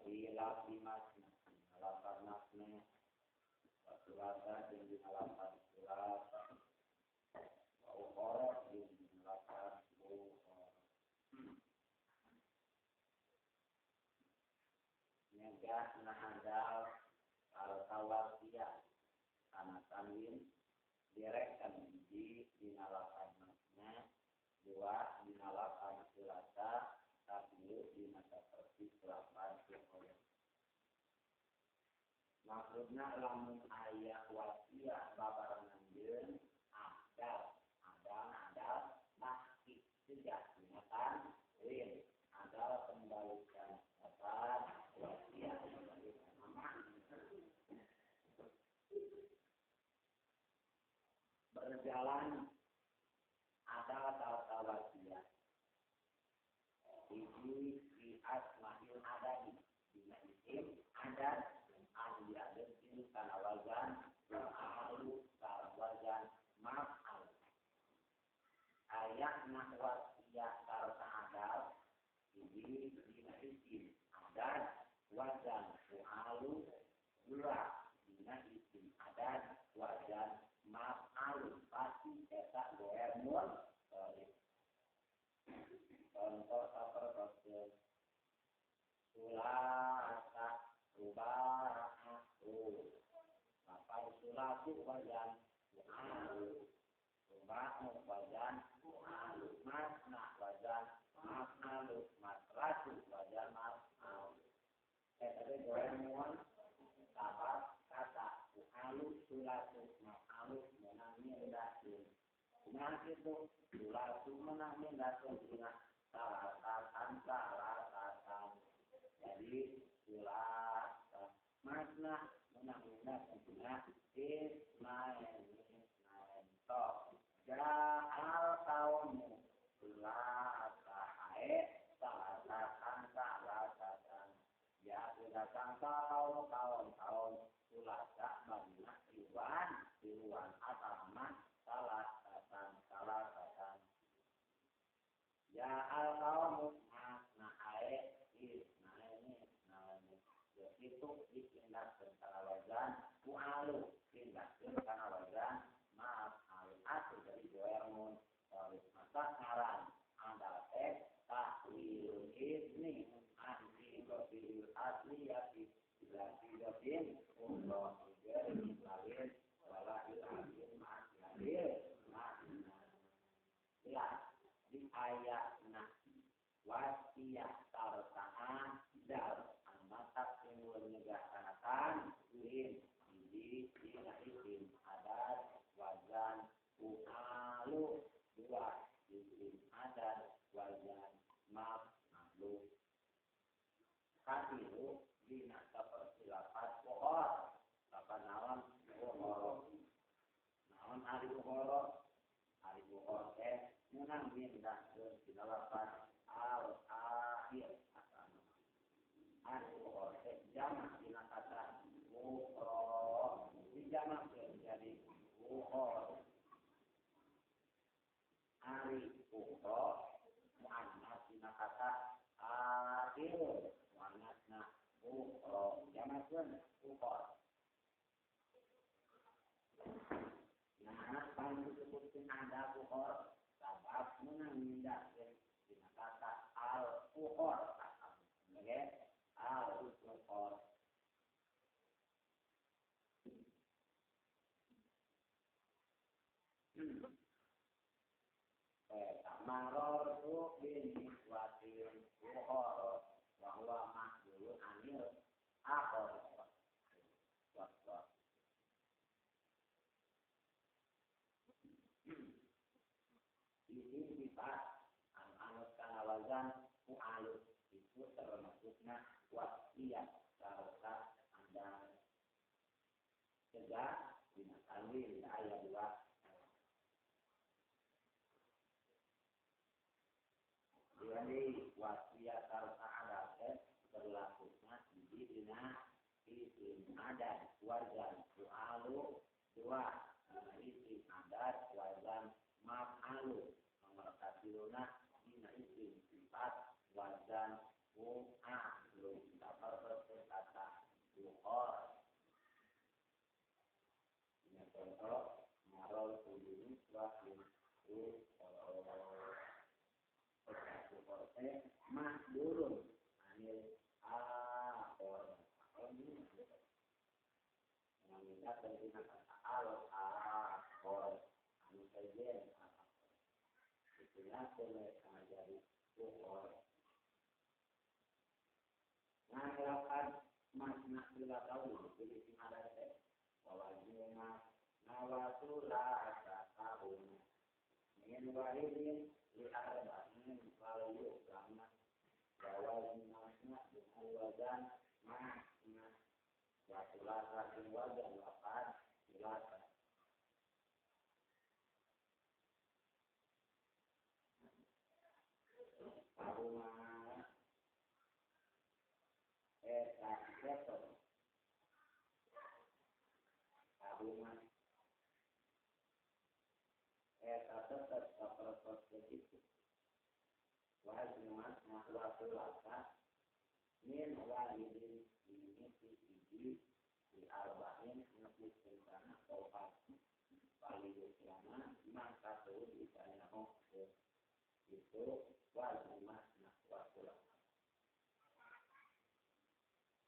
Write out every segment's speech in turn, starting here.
Bila dimasna lapan masna wasulasa jeung dina lapan sulasa wa ukhra jeung dina lapan ukhra. Nyegah nahadal al-tawasiyah kana tanwin direkan hiji dina lapan masna, dua dina lapan sulasa, katilu dina saperti lapan ukhra. Maksudna lamun aya wasiat babarengan jeung adal, adal adal tahqiq cegah dina tanwin, adal kembalikan lapan wasiat kembalikan nama. Berjalan adal sarta wasiat hiji di asma'il adadi dina isim adat an diadetin kana wazan alu kana wazan maf'al. Ayatna wasiat sarta adal hiji dina isim adat wazan alu, dua dina isim adat wazan maf'al pasti eta goer mun. Contoh sapertoskeun sulasa ruba'atu lapan sulatu wazan alu, ruba'u wazan alu, masna wazan maf'alu, masratu wazan maf'alu. Eta teh goer mun sabab kata alu sulatu maf'alu menang mindahkeun. Kumaha kitu? Sulatu menang mindahkeun dina salasatan salasatan. Jadi sulasa masna menang mindahkeun dina ismaen ismaen. Tok ja'al kaumu sulasa ae salasatan salasatan. Ya datang kaum kaum kaum sulasa madinah tiluan tiluan atama salasatan salasatan. Ya al kaumu masna ae ismaen ismaen. Itu dipindahkeun kana wazan mu'alu, pindahkeun kana wazan maf'al atuh jadi goer mun sorry masa ngaran andal teh tahwilul ismi an sigatil asliyati ila sigatin Allah ghairi lawin wala ilahil ma'asil makna. Ya di ayatna wasiat sarta adal mata timbul nyegah kana tanwin hiji dina isim adat wazan ualu, dua isim adat wazan maf'alu. Katilu dina saperti lapan ukhra, lapan naon ukhra, naon ari ukhra, ari ukhra teh meunang mindahkeun dina lapan al akhir. Ari ukhra teh jamak dina kata ukhra, dijamakkeun jadi ukhra. Ari ukhra muannas dina kata akhir, muannasna ukhra, jamakkeun ukhra. Nah, pan disebutkeun ada ukhra sabab meunang mindahkeun dina kata al ukhra. Oke, al ukhra. Marartu bin niswatin ukhra wa huwa mahdulun anil akhar. Isim sifat anu anut kana wazan mu'alif itu termasukna wasiat sarta andal cegah dina tanwin ayat 2. Jadi wasiat sarta adal teh berlakunya di dina isim adat wazan mu'alu, dua dina isim adat wazan maf'alu, nomor katiluna dina isim sifat wazan mu'alu. Sapertoskeun niswatin ukhra mahdurun anil akhor meminta tentang kata al akhor anu sejen itulah boleh jadi ukhra ngalakan masna bila tahu jadi ada teh wajibna nawatula tahun min wahidin li arba'in fal yu'lama wajib masna dengan wazan masna wa thulatha wazan waqad thulatha Paruma eta keto Paruma eta tetep sapertos begitu wajib masna wa thulatha min wahidin ini hiji di arba'in nepikeun kana opat paliyuslama maka tuh ditanya itu wajib masna wa thulatha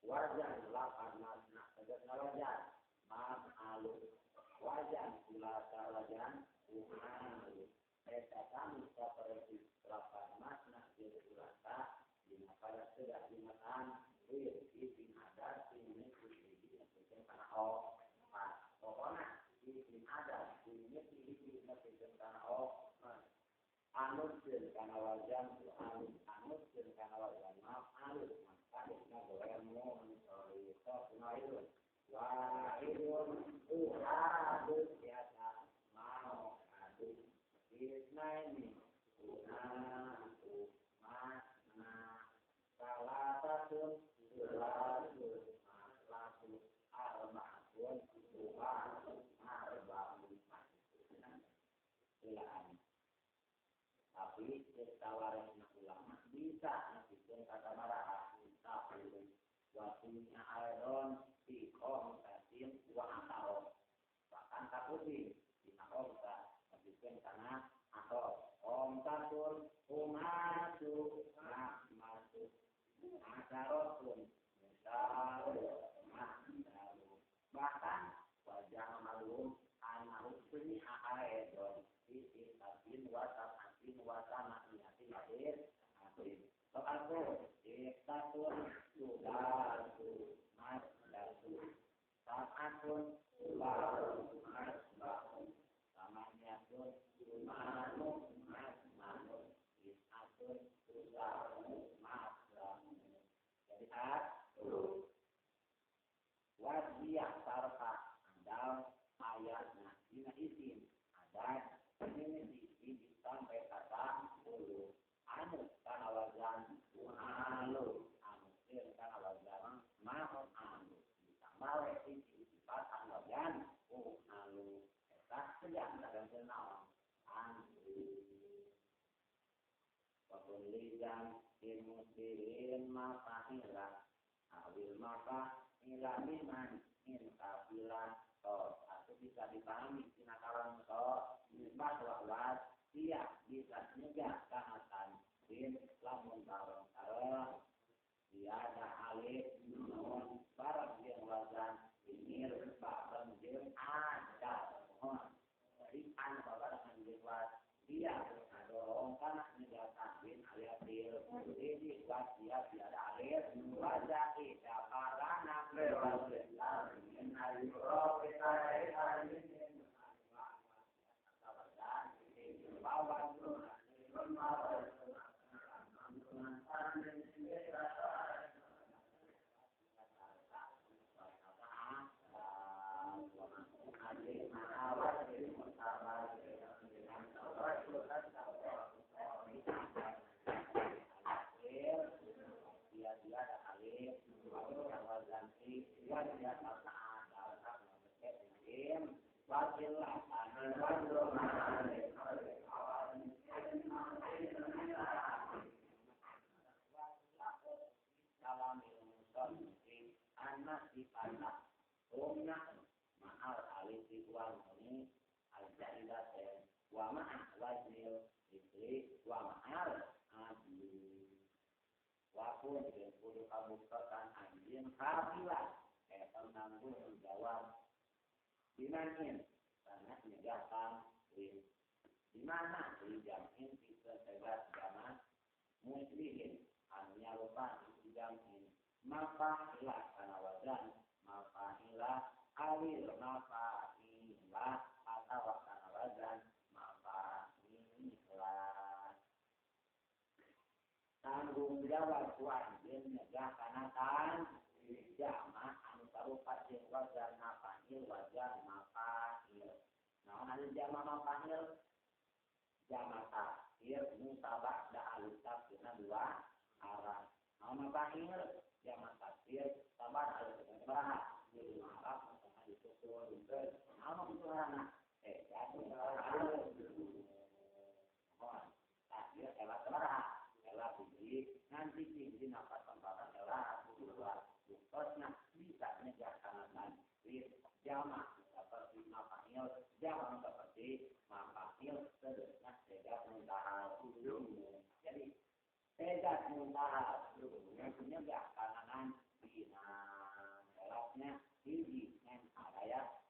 wajan lapan masna tegasna wajan maf'alu wajan thulatha wajan umalu eta sami saperti lapan masna jeung thulatha dina pada sedah dina tanwin isim adat ini hiji nepikeun kana opat pokona isim adat ini hiji nepikeun kana opat anutkeun kana wajan alu anutkeun kana wajan maf'alu maka dina boleh mun sorry wahidun uhadun biasa mau adu isnaini unatu masna salatatun sulasun maslatu arba'atun rubatun arba'un silaan. Tapi tawaran ulama bisa nepikeun kata baraha tapi wasunya aidon fi khamsatin wa asaro bahkan takuti dina khamsa nepikeun kana asaro khamsatun humatu mahmatu asarotun misalu mahsalu bahkan wajah malum anahu sunyi aidon fi sittatin wa sab'atin wa thamaniyatin wa atin soalku sittatun sudasu masdasu sab'atun subaru masbahu thamaniyatun sumanu masmanu tis'atun susamu maslamu. Jadi atuh wajiyah sarfa andal ayatna dina isim adat ini di sampai kata ulu anu kana wazan alu anu sir kana wazan maf'alu ditambah we hiji sifat anu wazan alu eta sejak dagang naon anu wa kullijan ilmusirin mafa'ila awil mafa'ila liman in kafila to atau bisa dipahami tina kalam to bahwa dia bisa nyegah kana tanwin lamun bareng-bareng dia ada alif nun bareng jeung wazan imir bareng jeung ada jadi an barengan jeung dia ngadorong kana nyegah tanwin ayatil jadi wasiat tiada alif wazai daparana min Wa ma'a waznil isli wa ma'al adli. Wapun jeung kudu kabuktosan anjeun kafilah eta nanggung jawab dimanin karena nyegahkan win di mana di jamin pikeun segat jama muslihin anu nyarupa di jamin mafa'ilah kana wazan mafa'ilah awil mafa'ilah atawa kana wazan mafa'ilah tanggung jawab ku anjeun nyegah kana tan jama anu sarupa jeung wazan mafa'il wazan mafa'il. Naon anu jama mafa'il? Jama takhir mutabak da alif tafsirna dua arah. Naon mafa'il? Jama takhir tabar alif sabaraha lima araf setengah disusun. Naon maksudna? Mohon takhir elah sabaraha elah hiji nanti hiji nafas tempatan elah dua. Buktosna bisa nyegah kana tanwin jama seperti mafa'il jama seperti mafa'il seterusnya segat muntahal. Jadi segat muntahal nyegah kana dina elahnya hiji ngan araya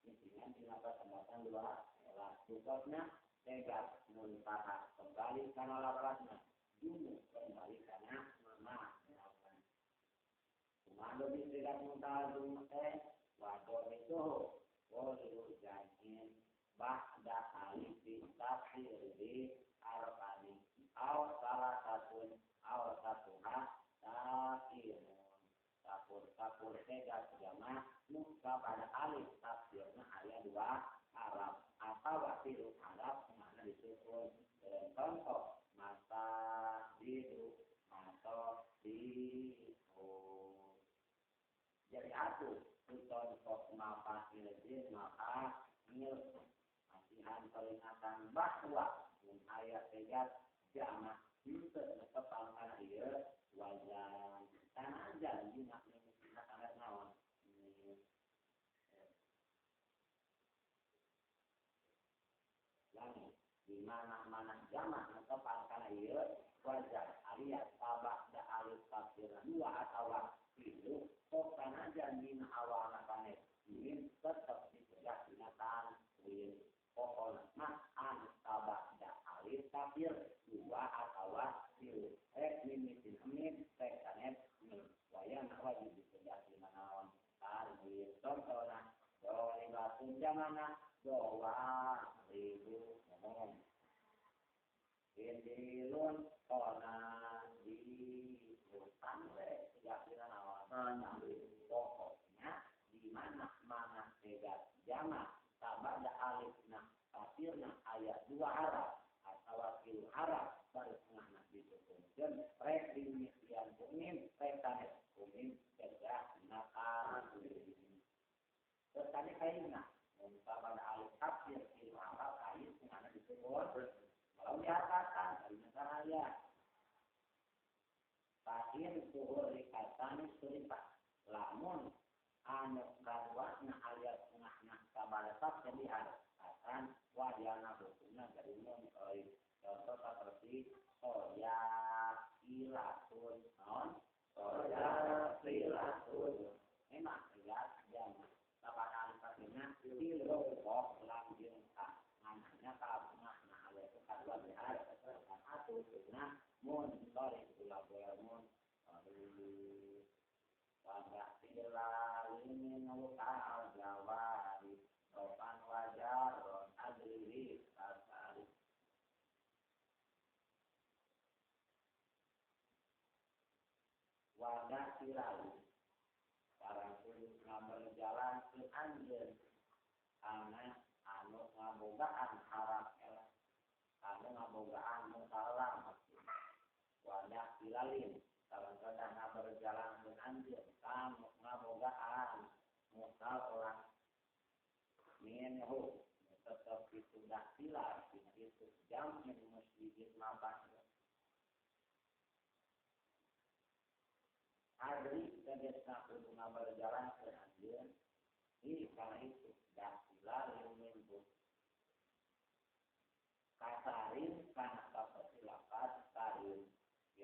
dengan dina tempatan dua elah. Buktosna segat muntahal kembali kana lafazna jumu kembali kana ma. Mando bisirat muntahal wado itu waliru jamin ba'da alifi tafsir di arfani aw salah satun aw satuha takirun kapur-kapur segat jama muka pada alif tafsirna ayat dua Arab atau tilu Arab mana disusun contoh masa didu atau dihu. Jadi aku contoh mafa'il maka mil masihan peringatan bahwa mun aya segat jama henteu tepang kana ieu wazan sanajan dina mimitina kana naon. Lamun di mana-mana jama tepang kana ieu wazan alias tabah da alif tafsir dua atawa tilu kok sanajan dina awalna sanes min tetep dicegah dina tanwin. Pokona mah anu tabah da alif tafsir dua atawa tilu rek mimitin min rek sanes min wayana wajib dicegah dina naon tanwin. Contohna dolibatun jamana doa ribu mohon indilun kona di hutan we cegah dina naon. Pokoknya di mana-mana segat jama tabada alifna tafsirna ayat dua haraf atau tilu haraf baru tengahna disusunkeun rek dimitian ku mim rek sanes ku mim cegah dina tanwin. Terus tadi kaina mun tabada alif tafsir tilu haraf aya tengahna disusun kalau diharapkan dari negara Fahir suhur rikatani surifah lamun anu kaduana ayat tengahna kabalasap jadi harapkan wajana hukumna dari mun contoh seperti soya ilatun non soya ilatun memang ya jama lapan alif tafsirna tilu kok lam jeung ta nganana ka tengahna ayat kadua diharapkan atuh nah mun sorry kula mun wabah tilalimin wukal jawari sopan wajaron adrihi tasari wadah tilali barang kudu ngaberjalan ke anjeun ana anu ngabogaan harap elah anu ngabogaan mutalam wadah tilalin kalau sudah berjalan dengan anjir kamu ngabogaan mutal orang minhu tetap itu dah tilal itu jamin muslimin mabah adri tegasna kudu ngaberjalan ke anjir ini karena itu dah tilal minhu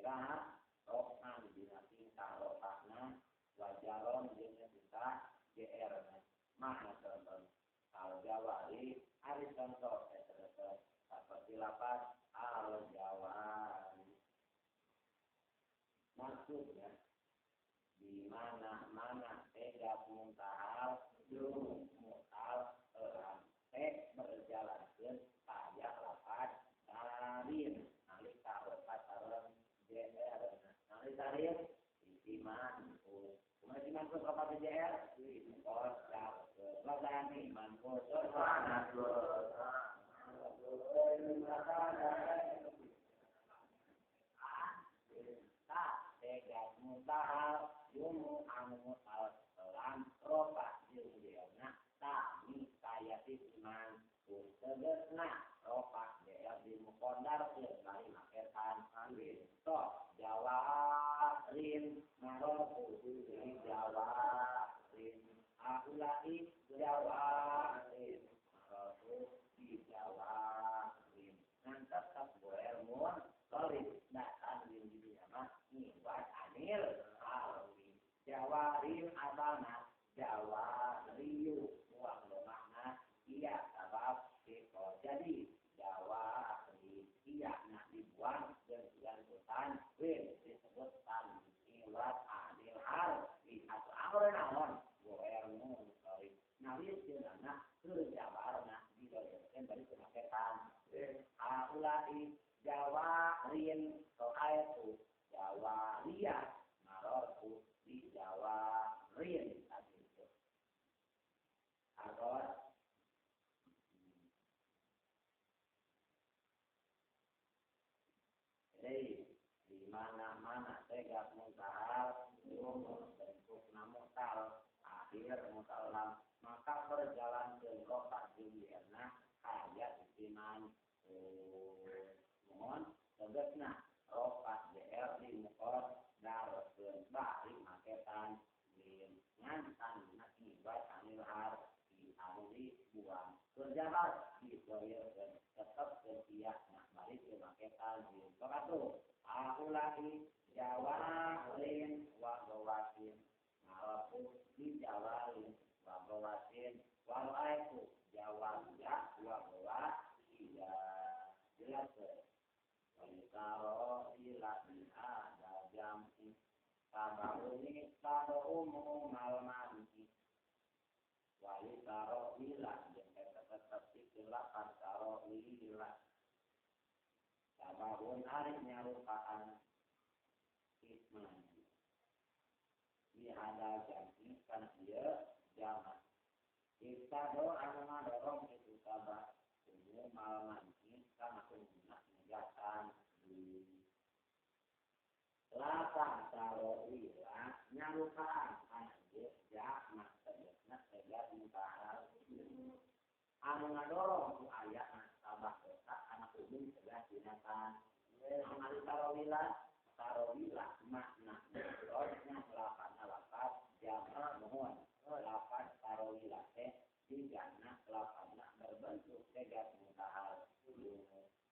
iraha rokan dina tingkah rokahna wajaron jeung tingkah JR mana contoh al jawari ari contoh eta seperti lapas al jawari maksudnya di mana-mana tegak muntahal juru mutal elam teh berjalankeun aya lapas tarin nalika rokat sareng JR nalika tarin isiman kumaha isiman ku rokat JR kocak ladani man kocok tegak muntahal jumu anu mutal lam ropa jeung jeuna tami kaya iman tegasna ropa jeuna di muqaddar teu bari make tanwin toh jawarin marofu di jawarin aulai jawarin marofu di jawarin ngan tetep goer mun solid nah tanwin di dinya mah ngiwat anil alwi jawarin asalna jawariyu buang lomahna iya sabab siko jadi jawari iya nah dibuang dengan tanwin disebut tanwin ngiwat anil alwi atau amr naon goer mun solid nah wisna teu jawarna didoykeun bari make tanwin aulai jawarin ro'aitu jawaria marorku di jawarin tadi itu atau jadi di mana-mana tegak muntahal umum bentuk mutal akhir mutalam maka berjalan ke rokat jumlahna ayat iman mohon tegasna rokat JR di muqaddar keun bari make tanwin ngan tanwinna ibat anil harfi anu dibuang keur jabar didoyeukeun tetep keun iya nah bari teu make tanwin sok atuh aulai jawarin wa gawasin marafu di jawarin wa gawasin wa ra'aitu jawaria wa gawasiya jelas Walitaro ila ada jam'i tabaruni taro umum malmanti walitaro ila jeung eta tetep dikelakan taro ila tabarun ari nyarupaan isman di ada jam'i kana ieu jamak Istado anu ngadorong itu tabah umum malmanti kana umumna nyegatan di lapang taroila nyarupaan kana ieu jamak tegasna tegas muntahal anu ngadorong ku ayana tabah eta kana umum tegas dina tanwin anu taroila taroila makna mufradna lapana lapat jamak mohon lapan taroila teh digana lapana berbentuk tegas muntahal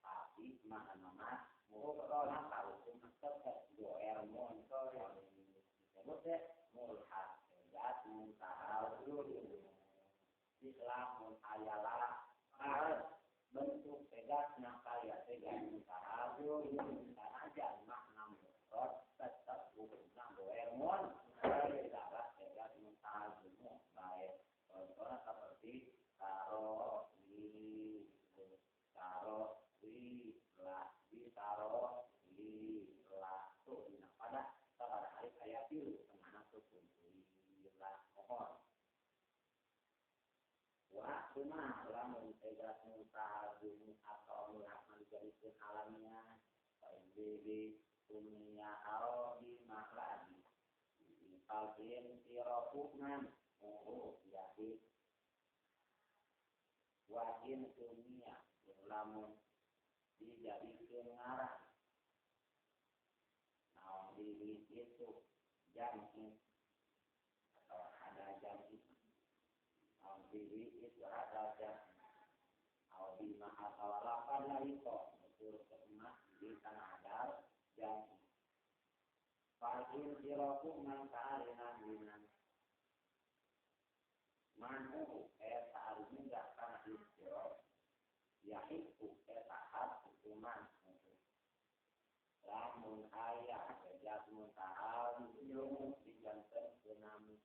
tapi makna mufrad hukum tetep goer mun disebut teh mulhaq tegas muntahal Islam ayalah bentuk tegasna kaya tegas muntahal sanajan makna mufrad tetep hukumna goer mun salah tegas muntahal baik contohnya seperti taro li taro li la di taro li la tuh dina pada sabaraha hari aya tilu tengahna sukun li la mohon wa kumaha lamun tegas muntahal atau mulhaq dijadikeun alamiah fa in bi ummiya arabi mahladi palin sirafunan huruf yahid wa in ummiya lamun dijadikeun ngaran naon di itu jam'i atau ada jam'i naon di itu ada jam'i atau bima atau lapan lahiko betul keemah di tanah adal jam'i Fa'in siroku mangka arinan dinan manu eta ari minggah kana istiro yahiku eta hak hukuman lamun aya sejak muntahal ilmu dijanten keunami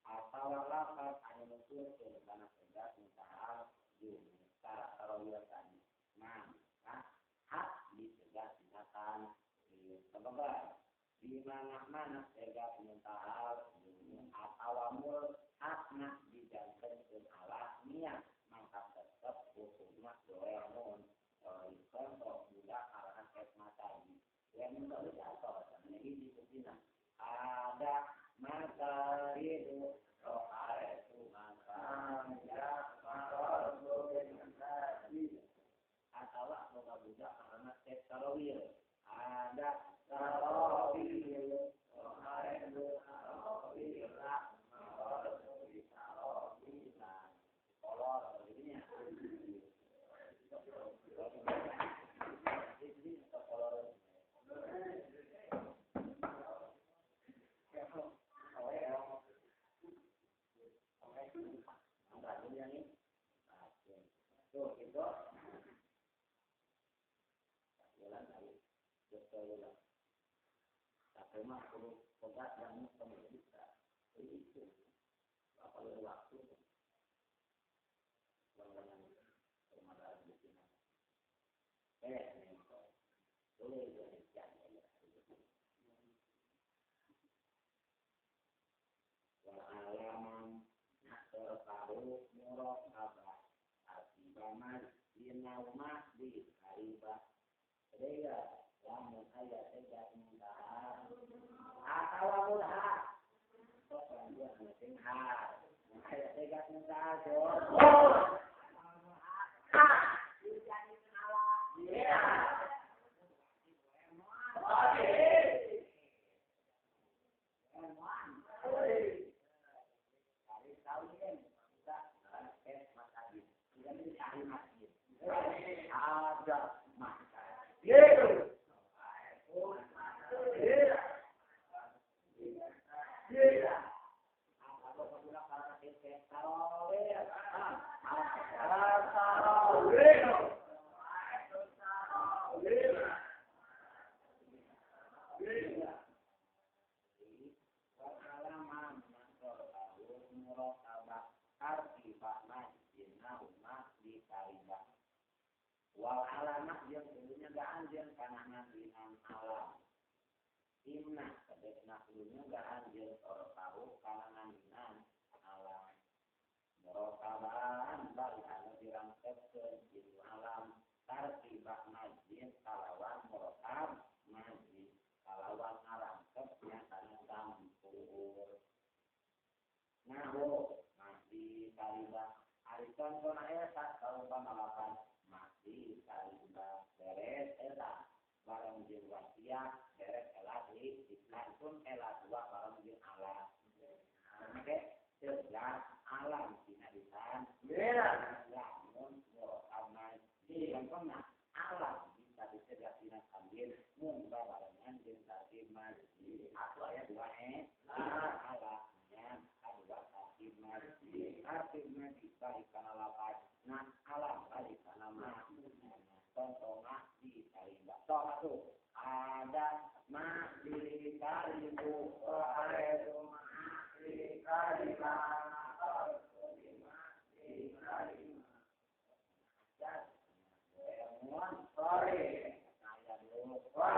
atawa lafaz anu nuturkeun kana sejak muntahal ilmu cara tarawiyatan maka hak dicegah tindakan sebab di mana-mana sejak muntahal ilmu atawa mul hakna dijantenkeun ala niat maka tetep hukumna doemun contoh budak karena kes matadi yang minta atau ini di ada mata itu roh itu maka ya atau boga budak karena tes tarawil ada tarawil roh itu tarawil kolor begininya tuh itu jalan kali betul lah tapi mah perlu pegat yang bisa itu apa waktu bangunan permadaan di sini boleh jadi wal alaman tertahu muraqabah akibaman dinaumah di haribah raya lamun aya tegak muntahar atawa mulha sok lanjut anu singhar aya tegak muntahar ada wal alamah yang kudunya gaan jeung kana dinan alam imna kadekna kudunya gaan jeung tahu kana dinan alam muraqabahan bari anu dirangkepkeun dinu alam tartibah majid kalawan muraqab majid kalawan ngarangkepnya kana campur nahu masih kalibah ari contona eta karupa malapan di beres eta bareng jeung wasiat beres elat di pun elat dua bareng jeung alam make cegah alam dina disan lamun muraqabah di lengkongna alam bisa dicegah dina sambil mun babarengan jeung tartib masjid atau aya dua alamnya kadua tartib masjid tartib masjid balik kana lapan nah alam balik kana mah contohna di kalimba sok atuh ada mah di kalibu ada mah di kalimba di kalimba sore saya dulu dua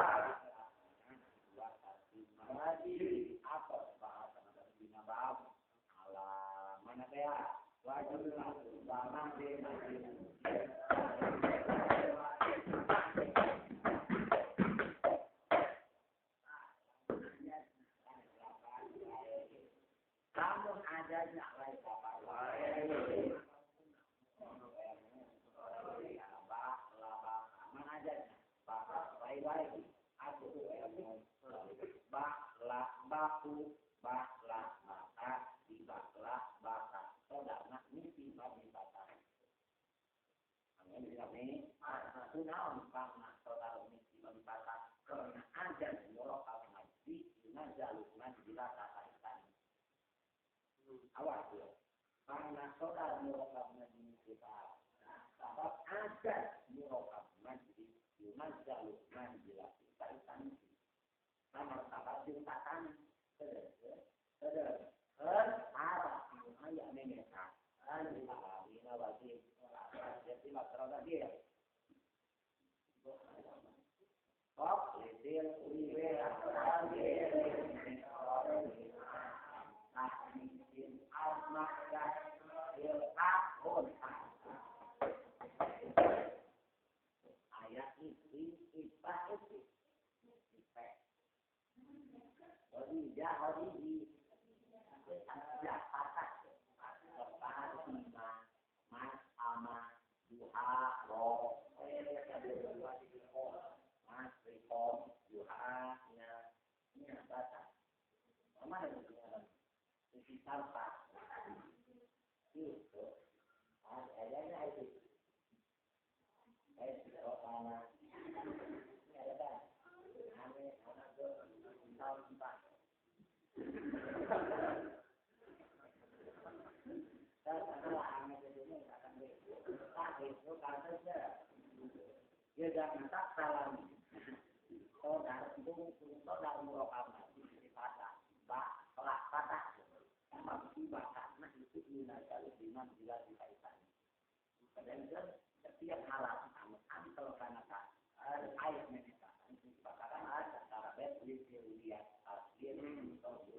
tartib masjid apa bahasa dina bab alam mana teh wajib sama di masjid. Kamu adanya lain bapak lain. Mana adanya bapak lain lagi. Aku bah la baku bah la maka dibaklah baka. Sodana misi babi bata. Amin dikami. Kunaon karena sodana misi babi bata. Karena ajan muraqab masjid dengan Awas ya. Karena sodar murokab majlis kita. Sebab ada murokab majlis yunazzalu manzilah kita itanisi. Kamar tabat jeung tatana. Seder. Arah anu aya memeta. Alina wajib. Jadi masalah dia. Kok lisil uliwe ayat isi ipa isi ipa Khadijah Khadijah patah Fatimah Mas Ama Duha Roh Mas Rikom Duha nya nya baca mana itu sisi tanpa itu adanya itu tanah ini ada kan ane anak tahun empat dia jangan tak salam sodar sodar murokam patah bak telah patah nah itu minajal liman bila dikaitan dan setiap alat antel kanaka ayat menita bakaran ada cara bet lihat asir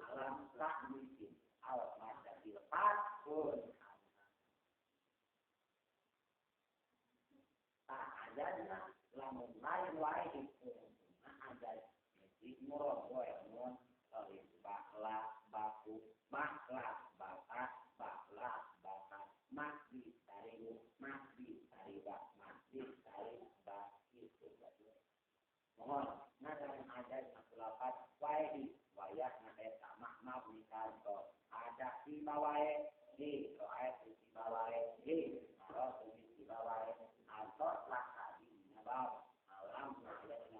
alam tak mungkin awak masa dilepas pun tak adanya lamun lain wae itu ada di murah wae mun bakla baku bakla bapak bakla bapak masdi tariu masdi tariba masdi tariba itu mohon nah ada lapat wae wayah na eta mah mabni kanto ada di bawae di roe di bawae di maro di bawae antos lakadi nabab alam na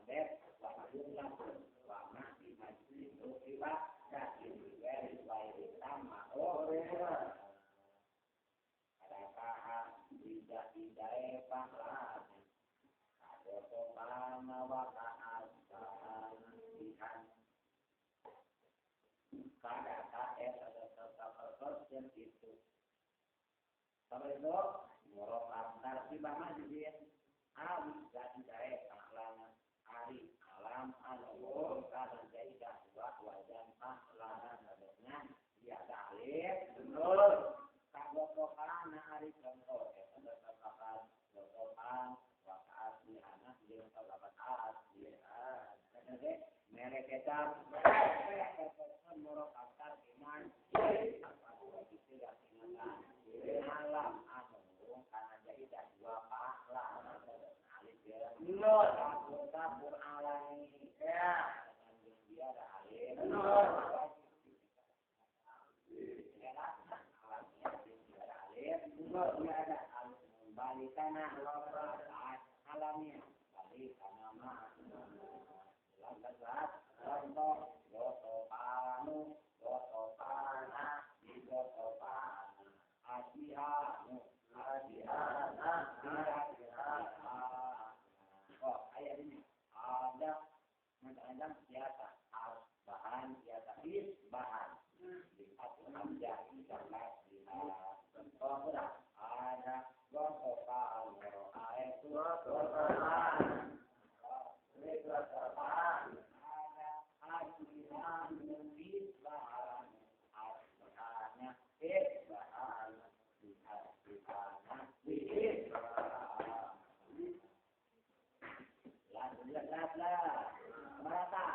bet wa jumlah wa ma di majlis riba dan weri wae sama ada kaha tidak tidak pahlan ada topana wa kahan kada kae ada tetap yang itu sampai itu murokab tartibah majlis awi jadi dae pahlana ari alam anu kana jaidah wa wajan pahlana dengan dia alif betul kagotokana ari contoh eta tatakan gotokan wa asliana jeung talabat aslian kana mere kecap murokab tartiman apa itu ya alam anu kana jaidah wa pahlana alif ya nur tabur alai ya dia ada alif nur ya ada alif balikana alamnya balikana ma lambat contoh gotopanu gotopana digotopana asihanu asihana asihana. Oh, ayat ini ada macam-macam biasa bahan biasa is bahan di hamzah sama contoh ada gotopan itu gotopan gotopan ada asihan is bahan asihana is bahan asihana is bahan lah merata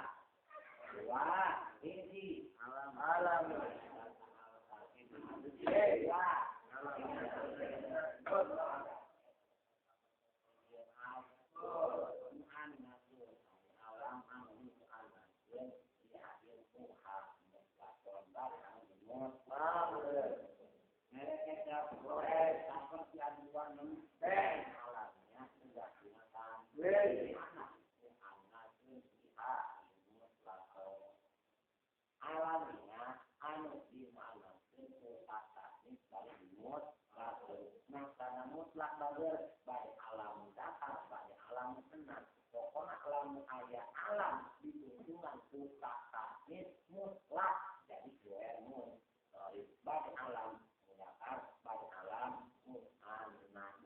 dua hiji alam alam dua mutlak bager bade alam mudzakkar bade alam muannats. Pokona lamun aya alam ditungtungan ku taknis mutlak jadi goer munsharif bade alam mudzakkar bade alam muannats.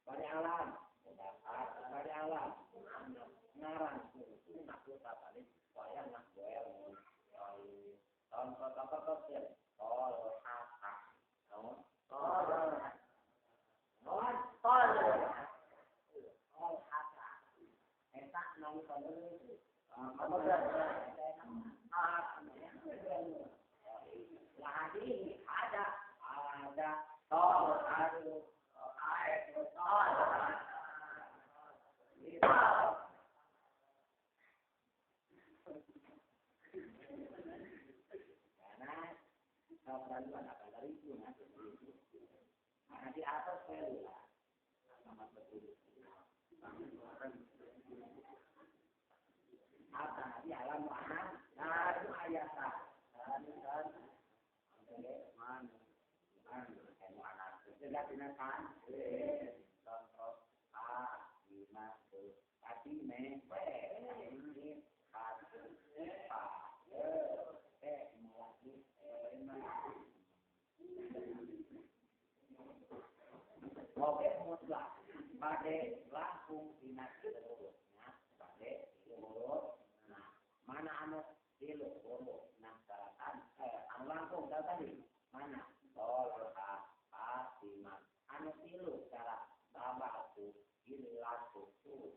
Bade alam mudzakkar bade alam muannats ngaran tungtungna ku taknis wayahna goer munsharif. Contoh contoh tolhata. Naon? Tolhata. Naon? Tolhata. Tolhata. Eta nang kono. Lah ada ada tolhatu ayat tolhata. Karena dari itu nah, di atas lah sama betul. Apa di alam mana? Nah, itu ayat contoh A lima tadi me oke mutlak bade langsung dina hurufna bade huruf nah mana anu tilu huruf nah salatan anu langkung tadi mana tolha fatimah anu tilu cara babatu ilatu tu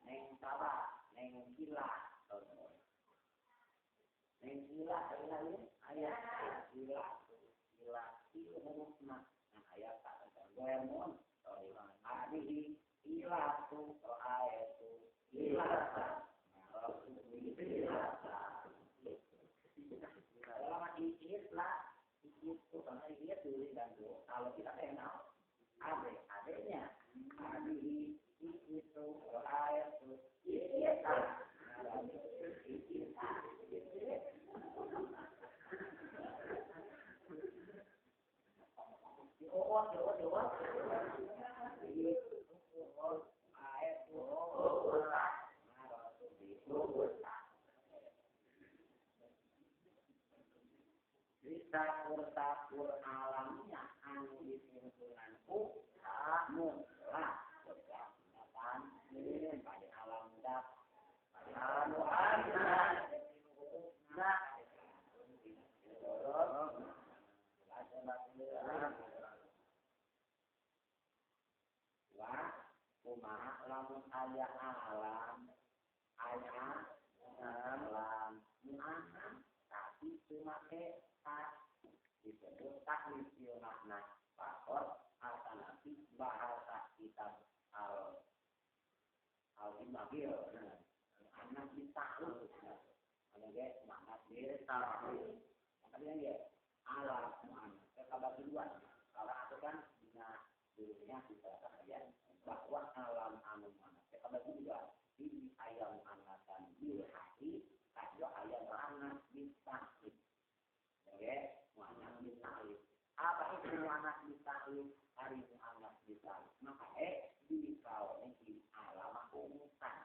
neng taba neng gila neng gila aya gila gila tilu hurufna nah aya tak goer Adihi ilatu ayatu ilata ilata. Kalau ilah itu karena dia tulis dan kalau kita kenal ade adenya adihi itu ayatu ilata ilata. Takur-takur alamnya anu dituntunan ku mutlak berkatan pada alam dak pada alam muannats wah kumaha lamun aya alam aya alam muannats tapi cuma ke tak disebut taklif makna fakor atanapi bahasa kitab al al-imagil anak ditakluk ada ge makna ditakluk makanya ge alam muannats kabar kedua kalau aku kan dina dulunya dikatakan ya bahwa alam anu muannats kabar kedua di ayam anatan bil hati kadua ayam muannats ditakluk oke muannats ditaklif. Apa itu muannats ditaklif? Hari muannats ditaklif. Maka di kaone di alam umutan.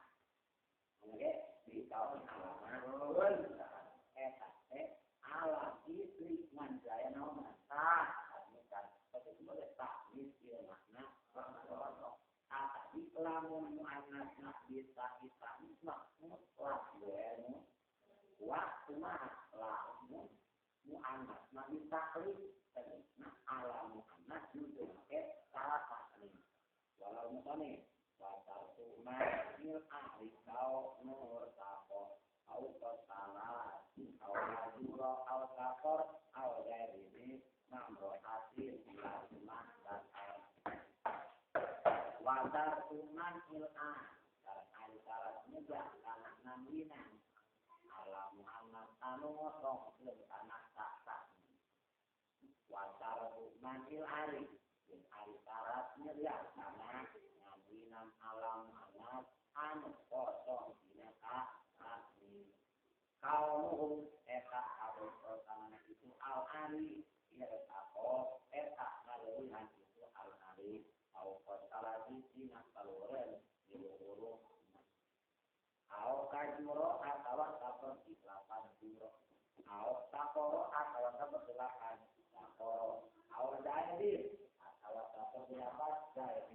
Oke, di kaone alam umutan. Eta teh alam istri manjaya naon tah. Bukan. Tapi boleh taklif ieu makna tadi lamun muannats ditaklif mah mutlak we wa kumaha lamun muannats nabi taklif nah alam muannats nuju make salah taklif walau mutane wa tartu ma'il ahli kau nur tako au qatala au ajura au takor au ghairi ma'mro asil lazimah dan wa tartu ma'il ahli ari syarat nyegah kana namwinan alam muannats anu ngosong jeung tanah tak watar manil ari jeung ari syarat nyegah kana ngambinan alam muannats anu kosong dina takni kaumuhum eta kabosotanana itu al ari irtaqo eta ngaleuwihan itu al ari Au salah siji kaluren tilu huruf au kajuro atawa saperti 8 juro au takoro atawa saperti 8 takoro au dair atawa saperti 8 dair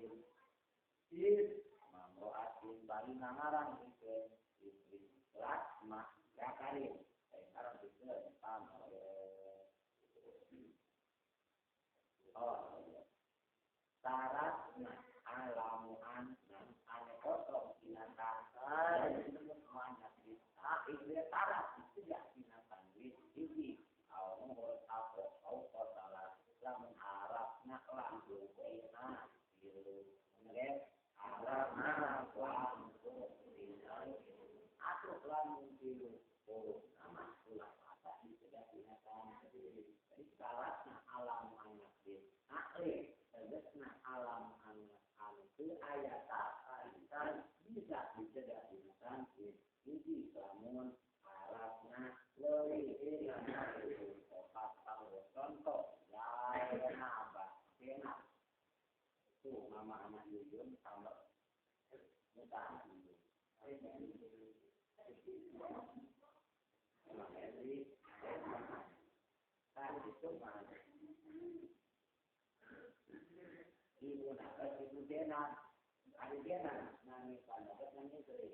is mamroatin bari nangarang itu istri lasma jakarin ngaran itu pamore oh syaratna alamuan ane kosong binatang mana itu syarat tidak binatang hiji au ngurus apa au salah lamun harapna langsung dina tilu nge harapna langsung dina atuh lamun tilu huruf nama ulah asa tidak binatang jadi syaratna alamuan ahli tegasna alam anak anu teu aya tarikan bisa dicegah dina hiji lamun harapna leuwih dina opat contoh Zainab Zainab tuh mama anak Yuyun tambah muta Yuyun Mama Edri kan itu mah ibu nak ibu Dena, ada Dena, nami pada nami istri.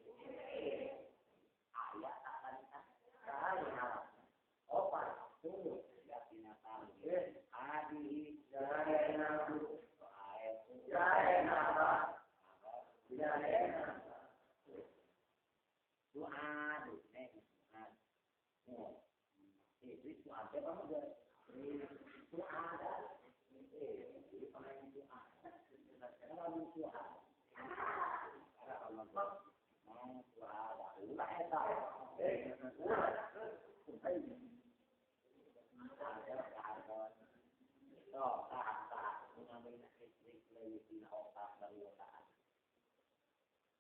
Ayat akan saya harap. Opat, tunggu, ya binatang. Adi, Zainab, Zainab, Zainab. Doa, neng, doa. Itu ada apa enggak? Doa ada.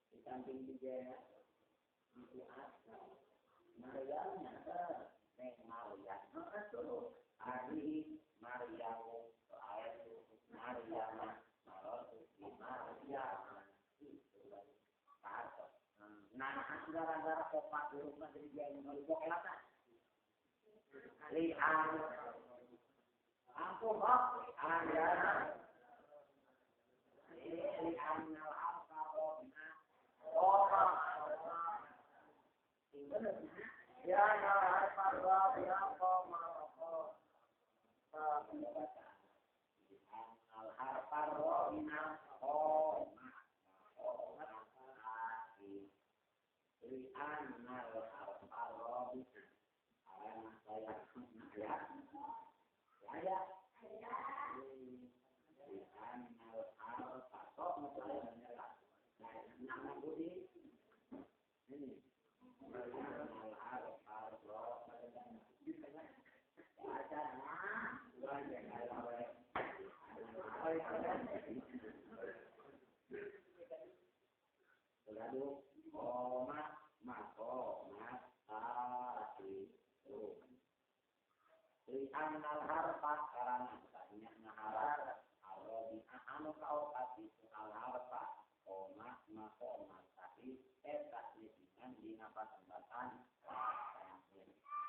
Di samping juga itu ada Maryamnya neng Maryam Ari Maryamu Maryamah Nah, gara-gara opat huruf mah jadi dia yang kelihatan. Lian, ampun, lian, lian al-arfa ona, ona, ya al-arfa ya qoma, al-arfa ona, ona. Li'annal harfa rabi'ah arana saya ya ya li'annal harfa sok saya menyerah nama budi ini li'annal harfa rabi'ah lalu koma maqomat itu li'annal harfa karana tanya haraf arabi'ah anu kaopat itu al harfa koma maqomat tapi eta disinan dina patempatan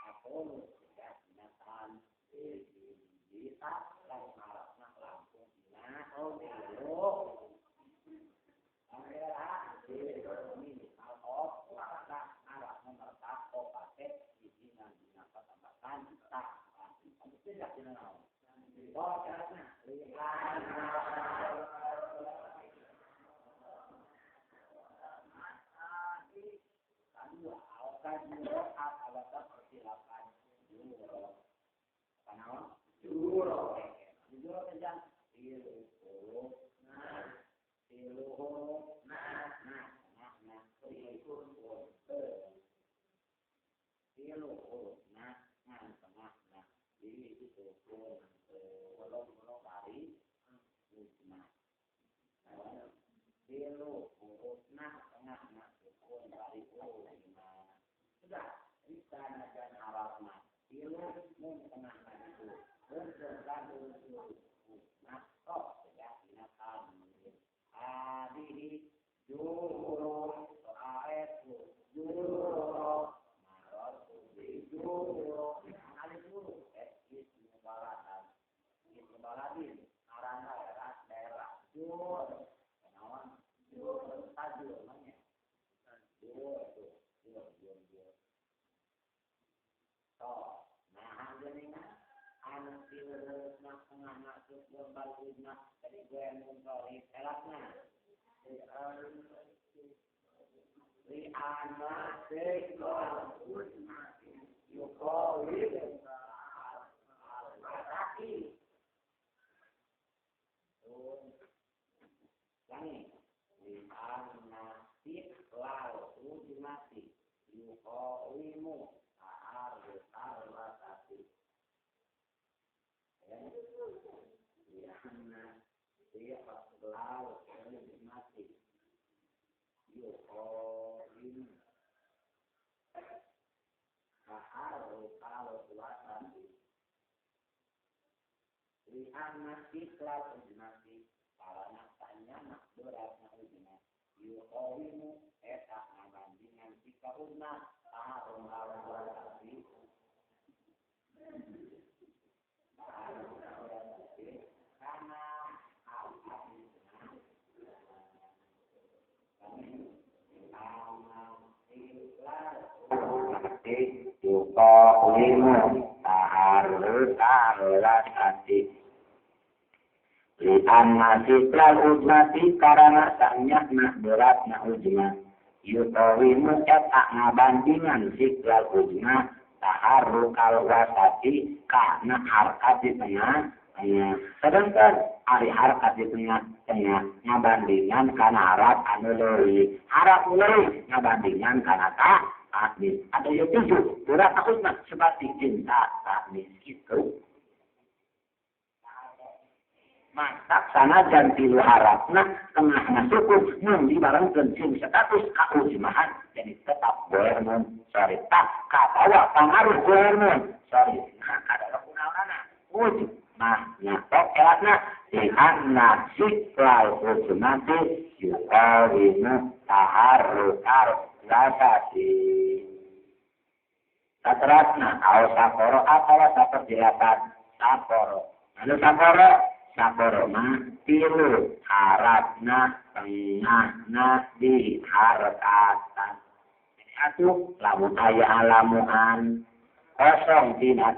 aku tidak binatan bisa lan harafna langsung dina tilu Juru ra'aitu juru marartu bi juru alif dulu ismu baladan ismu baladin ngaran daerah daerah jur naon jur tajur namanya jur jur jur jur toh nah geuningan anu tilu hurufna tengahna sukun bal ujna jadi gue munsorif elatna li'anna siklal ujnati yuqawil al-wasati langi li'anna siklal ujnati yuqawimu al-wasati li'anna siklal ujnati yuqawim taharrukal wasati li'anna siklal ujnati karana tanyana beratna ujna yuqawimu eta ngabandingan sika ujna taharrukal wasati taharrukal wasati kana yuqawimu taharrukal wasati li'anna siklal ujnati karana sanyahna beratna ujna yuqawimu eta ngabandingan siklal ujna taharrukal wasati kana harkat di tengah sedangkan ari harkat di tengah ngabandingan kana harap anu leuwih harap leuwih ngabandingan kana ta taknis ada yang tujuh berat takutna seperti cinta taknis gitu mantap sanajan tilu harapna tengahna sukun mun dibarengkeun jeung status kaujmahan jadi tetap goer mun sorry tak kabawa pangaruh goer mun sorry nah kada kunaonana wujud nah nyatok elatna li'anna siklal ujmati yuqawimu taharrukal wasati saterasna au sakoro atawa saperjelasan sakoro anu sakoro sakoro mah tilu harapna tengahna di harkatan jadi atuh lamun aya alamuan kosong tina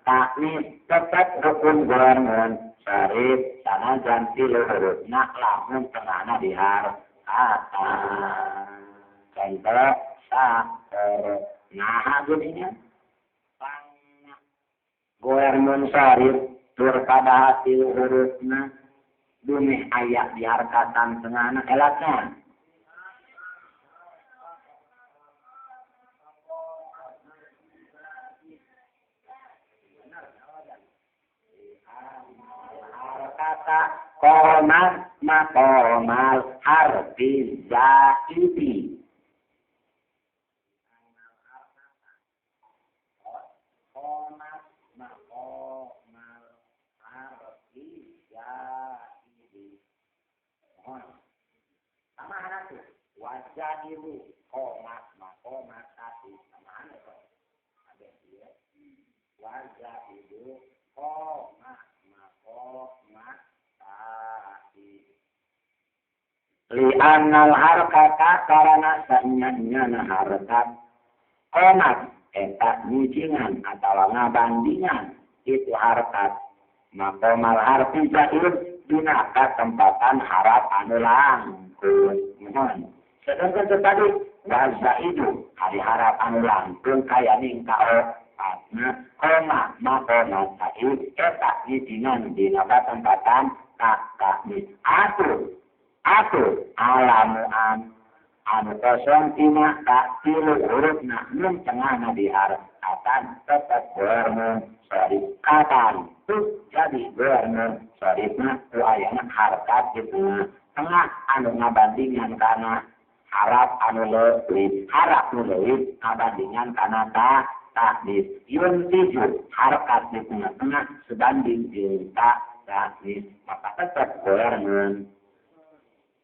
taknis tetep rukun gorengan sarif sanajan tilu hurufna lamun tengahna di harkatan contoh sakoro nah geuningan pangna goer munsharif tur pada tilu hurufna dumeh aya di harkatan tengahna elatna harkata qomat maqamal harfi zaidi qomat maqamal harfi zaidi mohon sama tuh wajah ibu qomat maqamat satu sama tuh ada dia wajah ibu qomat maqamat sati li'annal harkata karana sanyanya harkat qomat eta nyicingan atawa ngabandingan itu harkat maqamal harfi zaid dina katempatan harap anu langkung mohon sedangkan tadi wazaidu ari harap anu langkung kaya ning kaopatna qoma maqamat zaid eta nyicingan dina katempatan kakakni atuh atuh alamuan anu kosong tina ka tilu hurufna nun tengahna di harkatan tetep bermun sorif katan tuh jadi bermun sorifna ku ayana harkat di tengah tengah anu ngabandingan kana harap anu leuwih harap nu leuwih ngabandingan kana ta taknis yun tujuh harkat di tengah-tengah sebanding jeung ta taknis maka tetep bermun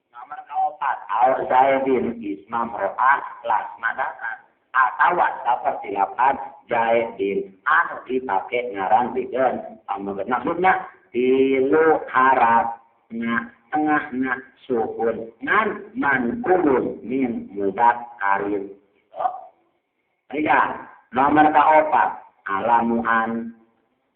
nomor kaopat. Kaopat au Zaidin isma mro'ah lasmadatan atawa saperti lapan Zaidin anu dipake ngaran pikeun pameget. Maksudna tilu harapna tengahna sukun ngan manqulun min mudakkarin. Tiga, nomor kaopat alamuan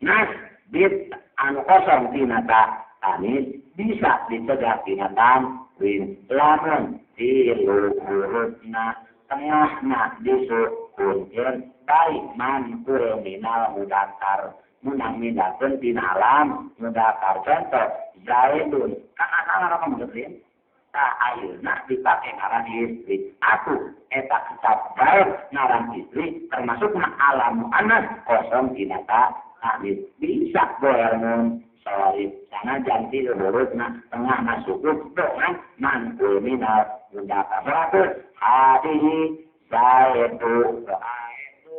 nas bit anu kosong tina ta tanis bisa dicegah tina tanwin lamun tilu hurufna tengahna disukunkeun bari manqul minal mudakkar munang mindahkeun tina alam mudakkar. Contoh Zaidun kan anak apa maksudnya? Tah ayeuna dipake ngaran istri. Aku eta kitab Zaid ngaran istri termasuk alam muannas kosong tina ta tanis bisa boer mun sorry sanajan tilu hurufna tengahna sukun dengan manqul minal mudakkar. Seratus hadihi Zaidu ra'aitu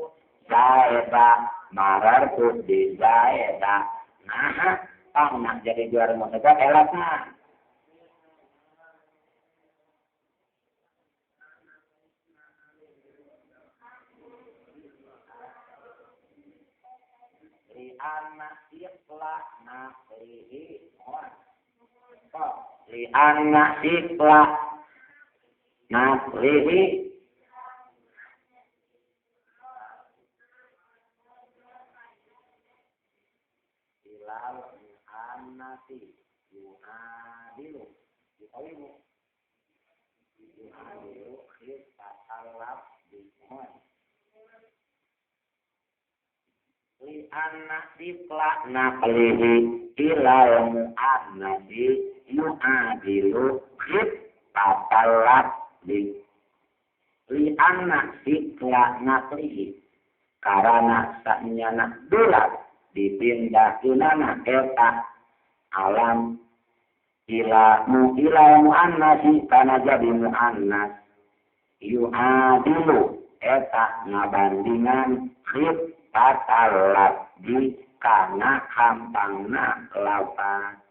Zaida marartu bi Zaida. Nah, pang nak jadi juara musibah elakna. Li'anna iqla naqlihi li'anna iqla naqlihi ilal mu'annasi yu'adilu yu'awimu yu'adilu khifatalab bihon li'anna sikla naqlihi ilal mu'annasi yu'adilu khifatalab bi li'anna sikla naqlihi karana sanyana bulat dipindahkeunana eta alam ila mu'annasi kana jadi mu'annas yu'adilu eta ngabandingan khifatal labdi kana hampangna lapan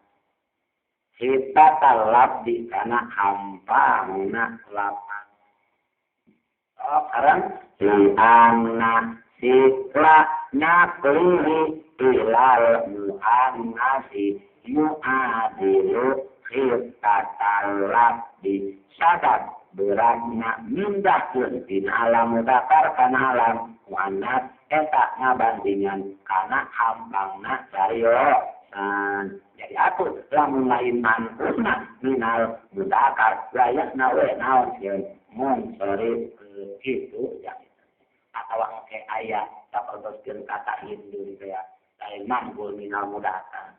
khifatal labdi kana hampangna lapan. Oh, sekarang li'anna sikla naqlihi ilal mu'annasi yu'adilu khifatal labdi sadad beratna mindahkeun tina alam mudakar kana alam muannas eta ngabandingan kana hampangna cariosan. Jadi aku lamun lain manqulna minal mudakar layakna we naon sieun munsharif kitu ya. Atawa engke aya sapertoskeun kata Hindu gitu ya lain manqul minal mudakar.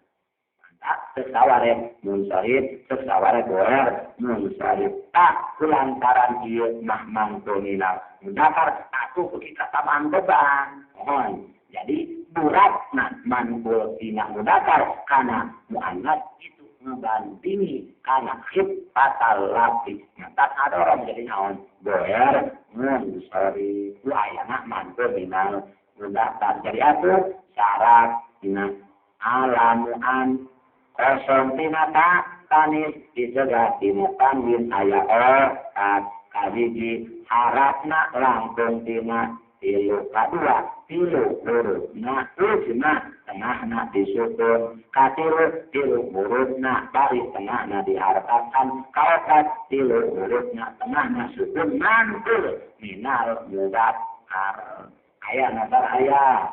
Tak sesaware munsharif sesaware goer munsharif. Tak kulantaran ieu mah manqul minal mudakar aku beuki kata beban. Mohon. Jadi beratna manqul tina mudakar kana muannas itu ngebandingi kana khifatal labdi. Tak adorong jadi naon goer munsharif. Ayana manqul minal mudakar. Jadi atuh syarat dina alamuan kosong tina ta tanis dicegah tina tanwin aya opat kahiji harapna langkung tina tilu kadua tilu hurufna ujna tengahna disukun katilu tilu hurufna bari tengahna diharapkan kaopat tilu hurufna tengahna sukun manqul minal mudakkar. Aya nasar aya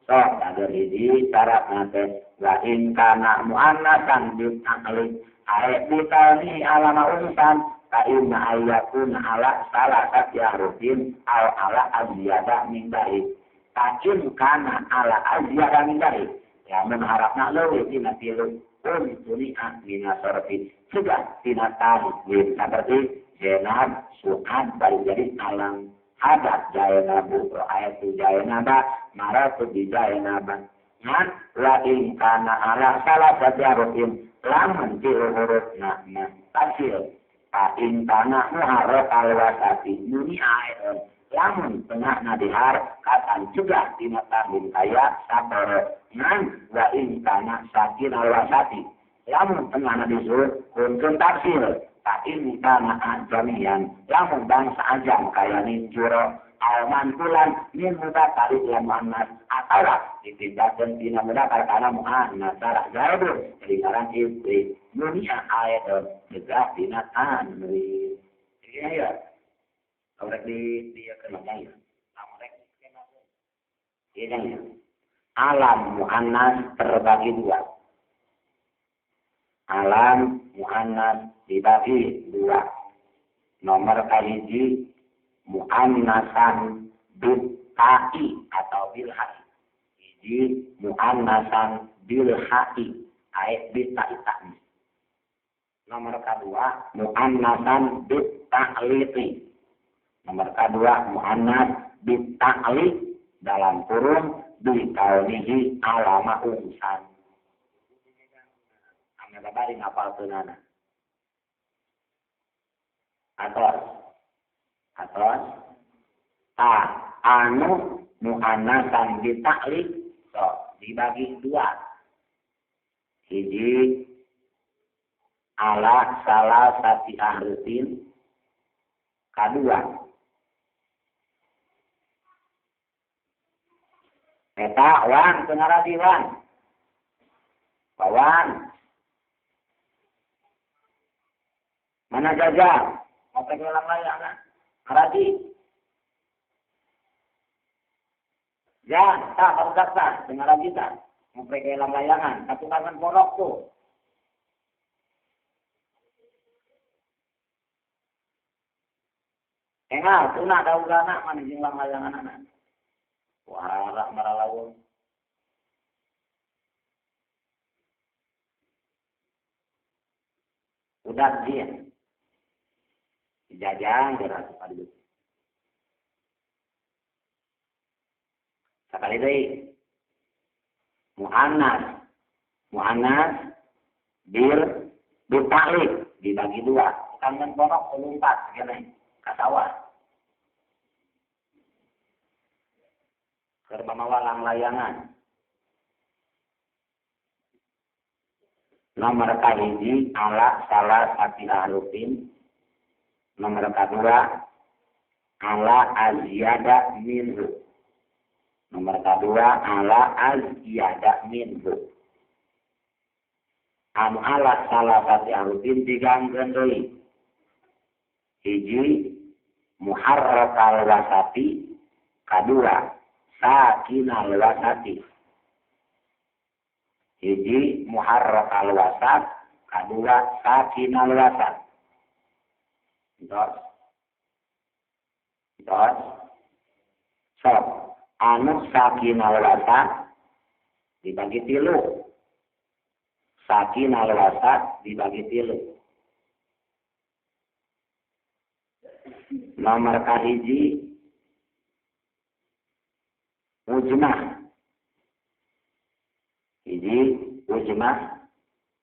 sok ada hiji syaratna teh wa in kana muannasan bi aqli ae bitani alama unsan ka inna ayyakuna ala salasati harufin aw ala azyada min dari ka in kana ala azyada min dari lamun harapna leuwih tina tilu untuni'a mina sorfi juga tina tanwin seperti Zainab Su'ad bari jadi alam hadat Zainabu ra'aitu Zainaba maratu bi Zainaba. Ngan la in kana ala salasati harufin lamun tilu hurufna tafsir fa in kana muharraf alwasati nuni ae lamun tengahna dihar katan juga tina tanwin kaya sabara. Ngan wa in kana sakin alwasati lamun tengahna disukun tafsir Ta in kana ajamian lamun bangsa ajam kaya ninjuro alman bulan min mudakar ila muannas atawa ditindakkeun dina mudakar kana muannas sarah zaidun jadi ngaran istri dunia ayat tegak dina tanwin. Iya ya. Kalau di dia kena ya. Iya ya. Alam muannas terbagi dua. Alam muannas dibagi dua. Nomor kahiji muannasan bil ta'i atau bil ha'i. Hiji muannasan bil ha'i, ai bil ta'i ta'ni. Nomor kedua muannasan bil ta'liqi. Nomor kedua muannas bil ta'liq dalam kurung bi kaunihi alama unsan. Ame babari ngapal tunana. Atos ta anu muannasan bi ta'liq so dibagi dua. Hiji ala salah sati ahrufin, kadua eta wan tengaradi wan bawan mana jajang mau pengelang layangan ngaradi ya tak baru tak tengaradi tak mau pengelang layangan katukangan porok tuh engal tuna daugana mana jinglang layangan anak. Wah, maralawung. Udah dia. Dijajang gerak sekali. Sekali deui. Muannas. Muannas bil ta'lif dibagi dua. Kangen ponok lumpat kene ka sawah. Keur mamawa layangan. Nomor kahiji ala salah sati ahrufin. Nomor kedua ala azyada minhu. Nomor kedua ala azyada minhu. Anu ala salah sati ahrufin digangkeun deui. Hiji muharrakal wasati, kadua sakinal wasati. Hiji muharrakal wasat, kadua sakinal wasat. Dos. Dos. Sok anu sakinal wasat dibagi tilu. Sakinal wasat dibagi tilu. Nomor kahiji ujmah. Hiji ujmah.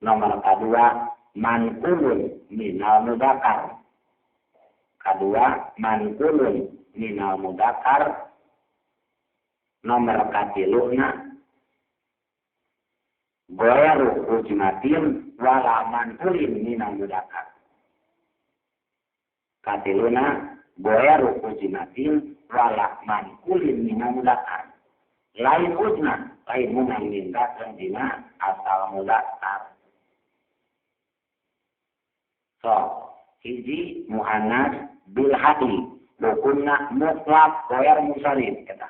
Nomor kedua manqulun minal mudakar. Kedua manqulun minal mudakar. Nomor katiluna ghairu ujmatin wala manqulin minal mudakar. Katiluna ghairu ujmatin wala manqulin minal mudakar. Lain ujmah, lain munang minta dina asal mudakar. So, hiji muannas bil ha'i hukumna mutlak ghair munsharif eta.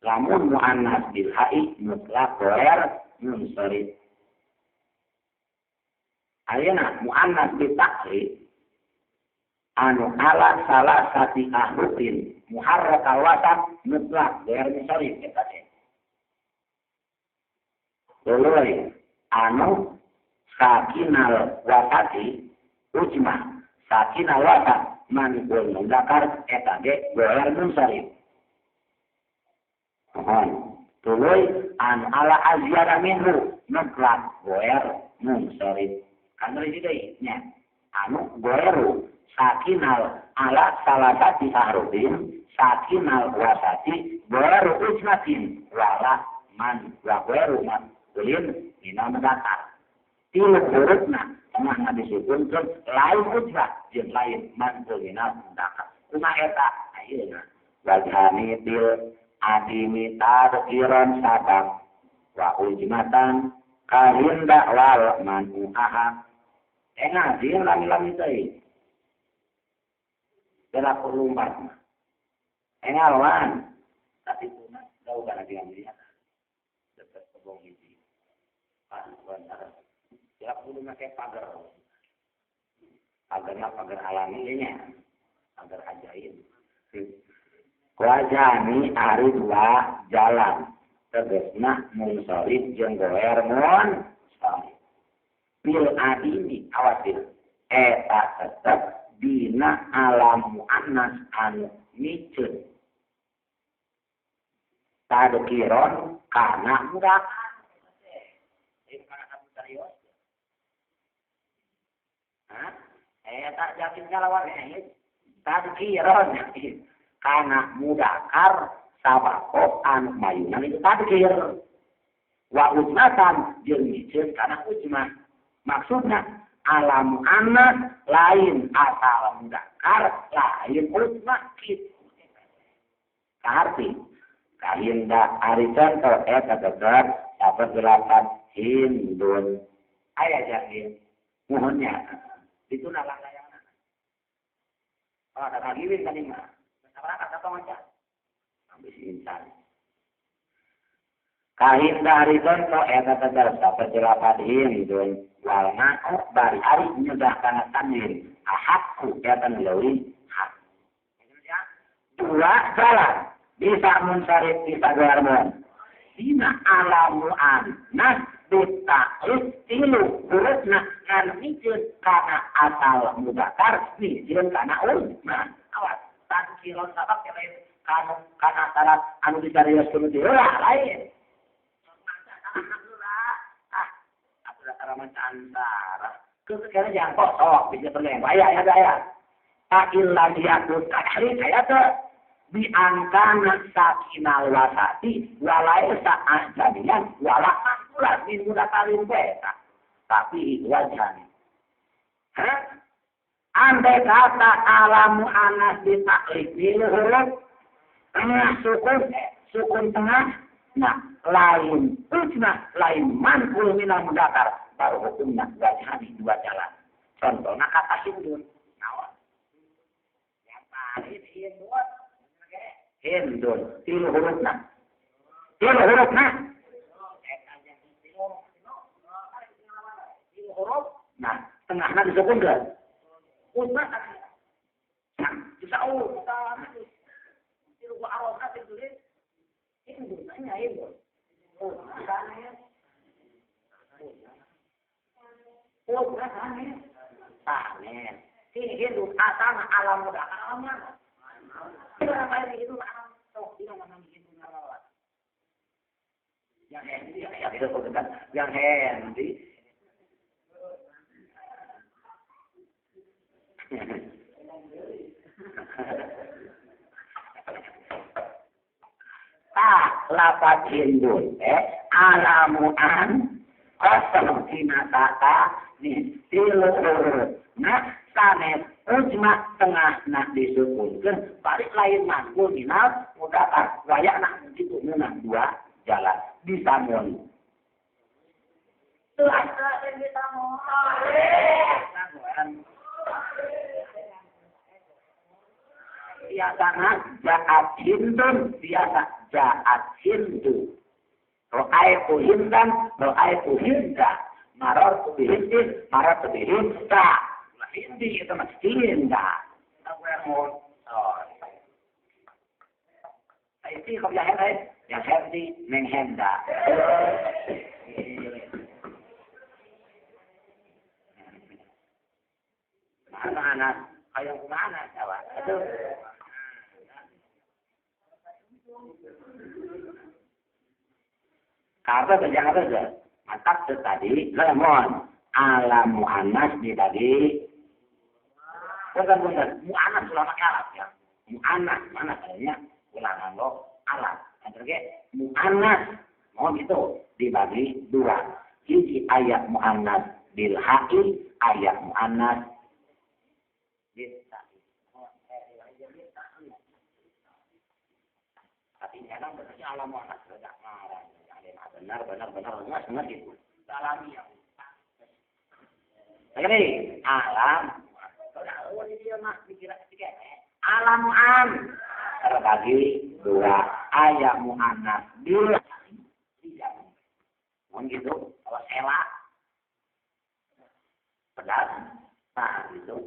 Lamun muannas bil ha'i mutlak ghair munsharif. Ayeuna muannas bi ta'lif anu ala salah sati ahrufin muharrakal wasat mutlak ghair munsharif eta teh. Tuluy anu sakinal wasati ujmah, sakinal wasat manqul mudakar eta ge ghair munsharif. Mohon tuluy anu ala azyara minhu mutlak ghair munsharif. Anu hiji deui nya anu ghairu sakinal ala salasati ahrufin sakinal wasati ghairu ujmatin wala man wa ghairu manqulin minal mudakar. Tilu hurufna tengahna disukun disebutkeun lain ujrah jeung lain mantul minal mudakar. Kumaha eta ayeuna wajhani bil adimi tadkiron sabab wa ujmatan kahinda wal manu'aha. Ngaji lami-lami teuing. Bela perlumpat mah. Ngalawan tapi kuna jauh kana diambil. Dekat kebong hiji. Ya kudu make pagar. Pagarna pagar alami nya. Pagar ajaib. Wajani ari dua jalan. Tegasna munsharif jeung goer munsharif. Bil adimi awatil eta tetep dina alam muannas anu miceun. Tadkiron kana mudakar. Tak yakin ngalawan tadkiron kana mudakar sabako anu mayunan itu tadkir wa ujmatan jeung miceun kana ujmah. Maksudna alam anak lain asal mudakar lain ujmah kitu. Kaharti kahinda ari contoh eta tetep dapat gerakan hindun aya jadi muhunnya itu nalang layangan. Oh, ada kagiwin tadi mah. Berapa kata aja. Habis insan. Kahinda ari contoh eta tetep dapat gerakan hindun wal ma'u bari ari nyegah kana tanwin ahakku eta leuwih hak. Dua jalan bisa munsharif bisa gelar mun. Dina alamu annas ditaklif tilu hurufna kan miceun kana asal mudakar miceun kana ujmah. Awas tadkiron sabab lain kana kana syarat anu dicarioskeun teh heula lain. Ah, atuh karaman antara. Keun kana jangkok sok bisa perlu aya ya aya. Ta illa yakun kadari aya teh bi angkana sakinal wasati walaisa ajamiyan wala manqulan min mudakarin beta tapi wajhani. Hah? Andai kata alamu anas ditaklif huruf tengah sukun sukun tengah nah lain ujmah lain manqul minal mudakar baru hukumna wajhani dua jalan. Contohna kata hindun naon yang paling hindun hindun tilu hurufna tilu hurufna tilu huruf nah tengahna disukunkeun ujmah disau tilu harokat ditulis hindun nya hindun ujmah sanes sanes si hindun asalna alam mudakar alam mana itu yang handy, yang handy. Tak lapat hindun alamuan kosong dina tata nih tilu nah sanes ujma tengah nak disukunkeun balik lain manqul minal mudakar waya nak kitu meunang dua jalan disamon. Biasa jaat hindun, biasa jaat hindu. Ro'aitu hindan, ro'aitu hinda. Marartu bihindin, marartu bihinda. Hindi itu mah hinda. Itu kok yang yang handy menghenda. Mana anak? Kayak mana coba? Aduh. Karena jangan saja. Mantap tadi, lemon alam muannas dibagi. Bukan muannas ulama alat ya. Muannas mana kayaknya ulangan lo alat. Oke, muannas mohon itu dibagi dua. Hiji ayat muannas bil ha'i aya muannas bisa. Tapi kadang berarti alam muannas tidak marah. Benar benar benar enggak benar gitu. Alamiah. Ini alam. Alam am terbagi dua ayat muannas bil tiga. Mun gitu kalau sela pedas. Nah gitu.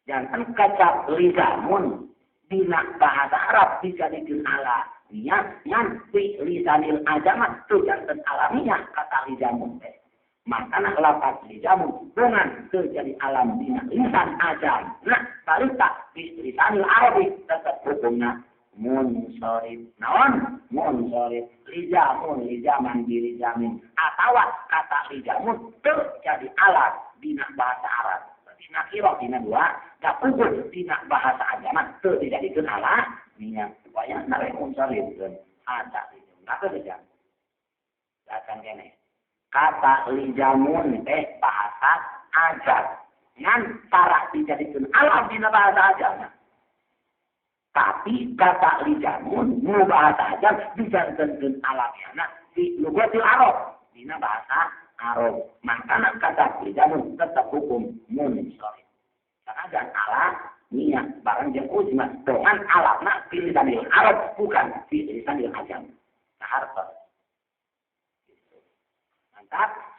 Jangan kacap lizamun dina bahasa Arab dijadikeun alamiah ngan fi lisanil ajamat tu janten alamiah kata lizamun teh. Makana lapat lizamun dengan terjadi alam dina lisan ajam. Nah, balita di lisanil Arabi tetap hukumna munsorif. Naon? Munsorif. Lizamun lizaman bilizamin. Atawa kata lizamun terjadi alam dina bahasa Arab. Dina kira dina dua, kapugur dina bahasa agama teu dijadikeun alamiah. Wayang nare munsorif ada lizamun. Kata lizamun. Datang kene. Kata lijamun teh bahasa ajam. Ngan tara dijadikeun alam dina bahasa ajam. Tapi kata lijamun nu bahasa ajam dijantenkeun alamiahna di lugatil Arab dina bahasa Arab. Makana kata lijamun tetap hukum munsorif. Sanajan alamiah bareng jeung ujma dengan alamna di lisanil Arab bukan di lisanil ajam. Nah, hartos.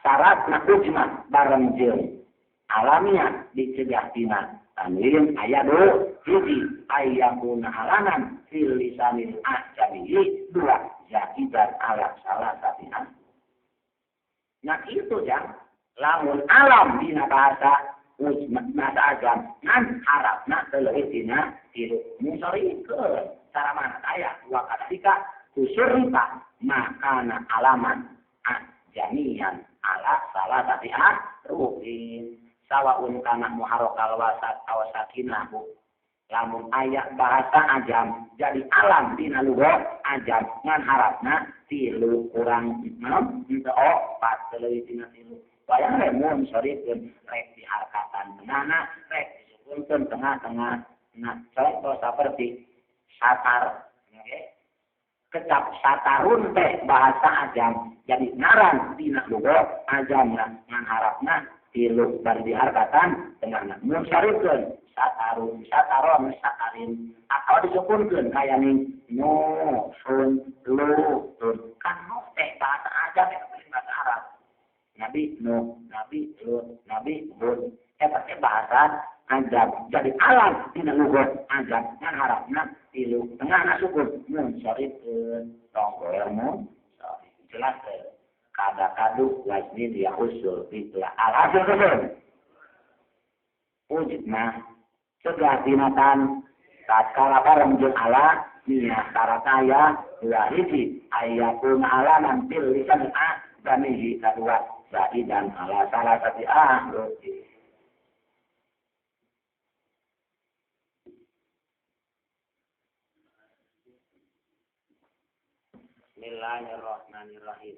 Syarat nak ujma bareng jeung alamiah dicegah tina tanwin aya dua hiji ayakuna alaman fil lisanil ajami dua zakidan ala salah satihan. Nah itu jang lamun alam dina bahasa ujma bahasa ajam ngan harapna teu dina tilu musarikeun cara mana aya wa kadalika tusurrifa makana alaman jamian ala salah satiha ruhin sawaun kana muharokal wasat aw sakinahu lamun aya bahasa ajam jadi alam dina lugat ajam ngan harapna tilu kurang 6 henteu opat leuwih tina tilu wayang we mun sorikeun rek diharkatan tengahna rek disukunkeun tengah-tengah. Nah contoh saperti satar kecap satarun teh bahasa ajam jadi ngaran dina lugat ajamna ngan harapna tilu bar diharkatan tengahna munsarifkeun satarun sataron satarin atau disukunkeun kaya ning nu sun lu tun kan nu teh bahasa ajam itu bahasa Arab. Nabi Nuh, Nabi Lut, Nabi Hud eta teh bahasa ajam jadi alam dina lugat ajam ngan harapna tilu tengahna sukun munsarifkeun tonggoer munsarif jelas kada kadu wajnin ya usul fitla alhasil keun ujma cegah dinatan tatkala bareng jeung ala nia sarataya dua hiji ayakuna alaman fil lisan ajamihi kadua zaidan ala salah sati ahluti. Bismillahirrahmanirrahim.